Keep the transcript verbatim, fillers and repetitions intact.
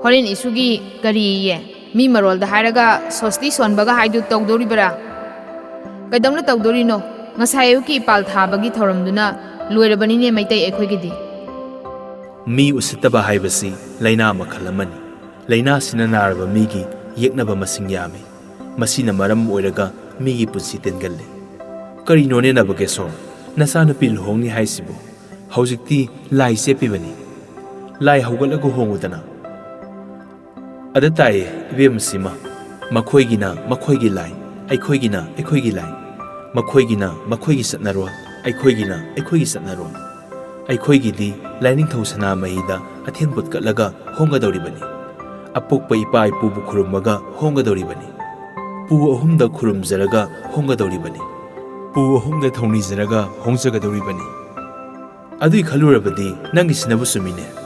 ꯍꯣꯔꯦꯟ ꯏꯁꯨꯒꯤ ꯀꯔꯤꯌꯦ? ꯃꯤ ꯃꯔꯣꯜꯗ ꯍꯥꯏꯔꯒ ꯁꯣꯁꯇꯤ ꯁꯣꯟꯕꯒ ꯍꯥꯏꯗꯨ ꯇꯧꯗꯣꯔꯤꯕꯔꯥ? ꯀꯩꯗꯧꯅ ꯇꯧꯗꯣꯔꯤꯅꯣ? ꯉꯁꯥꯏ ꯑꯌꯨꯛꯀꯤ ꯏꯄꯥꯜ ꯊꯥꯕꯒꯤ ꯊꯧꯔꯝꯗꯨꯅ ꯂꯣꯏꯔꯕꯅꯤꯅꯦ ꯃꯩꯇꯩ ꯑꯩꯈꯣꯏꯒꯤꯗꯤ꯫ ꯃꯤ ꯎꯁꯤꯠꯇꯕ ꯍꯥꯏꯕꯁꯤ ꯂꯥꯏꯅꯥ ꯃꯈꯜ ꯑꯃꯅꯤ꯫ ꯂꯥꯏꯅꯥꯁꯤꯅ ꯅꯥꯔꯕ ꯃꯤꯒꯤ ꯌꯦꯛꯅꯕ ꯃꯁꯤꯡ ꯌꯥꯝꯃꯤ꯫ ꯃꯁꯤꯅ ꯃꯔꯝ ꯑꯣꯏꯔꯒ ꯃꯤꯒꯤ ꯄꯨꯟꯁꯤ ꯇꯦꯟꯒꯜꯂꯤ꯫ ꯀꯔꯤꯅꯣꯅꯦ ꯅꯕꯀꯦꯁꯣꯔ, ꯅꯆꯥꯅꯨꯄꯤ ꯂꯨꯍꯣꯡꯅꯤ ꯍꯥꯏꯁꯤꯕꯨ? ꯍꯧꯖꯤꯛꯇꯤ ꯂꯥꯏ ꯆꯦꯞꯄꯤꯕꯅꯤ꯫ ꯂꯥꯏ ꯍꯧꯒꯠꯂꯒ ꯍꯣꯡꯉꯨꯗꯅ꯫ ꯑꯗ ꯇꯥꯏꯌꯦ ꯏꯕꯦꯝꯃꯁꯤꯃ꯫ ꯃꯈꯣꯏꯒꯤꯅ ꯃꯈꯣꯏꯒꯤ ꯂꯥꯏ, ꯑꯩꯈꯣꯏꯒꯤꯅ ꯑꯩꯈꯣꯏꯒꯤ ꯂꯥꯏ꯫ ꯃꯈꯣꯏꯒꯤꯅ ꯃꯈꯣꯏꯒꯤ ꯆꯠꯅꯔꯣꯜ, ꯑꯩꯈꯣꯏꯒꯤꯅ ꯑꯩꯈꯣꯏꯒꯤ ꯆꯠꯅꯔꯣꯜ꯫ ꯑꯩꯈꯣꯏꯒꯤꯗꯤ ꯂꯥꯏꯅꯤꯡꯊꯧ ꯁꯅꯥꯃꯍꯤꯗ ꯑꯊꯦꯟ ꯄꯣꯠ ꯀꯠꯂꯒ ꯍꯣꯡꯒꯗꯧꯔꯤꯕꯅꯤ꯫ ꯑꯄꯣꯛꯄ ꯏꯄꯥ ꯏꯄꯨꯕꯨ ꯈꯨꯔꯨꯝꯃꯒ ꯍꯣꯡꯒꯗꯧꯔꯤꯕꯅꯤ꯫ ꯄꯨ ꯑꯍꯨꯝꯗ ꯈꯨꯔꯨꯝꯖꯔꯒ ꯍꯣꯡꯒꯗꯧꯔꯤꯕꯅꯤ꯫ ꯄꯨ ꯑꯍꯨꯝꯗ ꯊꯧꯅꯤꯖꯔꯒ ꯍꯣꯡꯖꯒꯗꯧꯔꯤꯕꯅꯤ꯫ ꯑꯗꯨꯏ ꯈꯜꯂꯨꯔꯕꯗꯤ ꯅꯪꯒꯤꯁꯤꯅꯕꯨ ꯆꯨꯝꯃꯤꯅꯦ꯫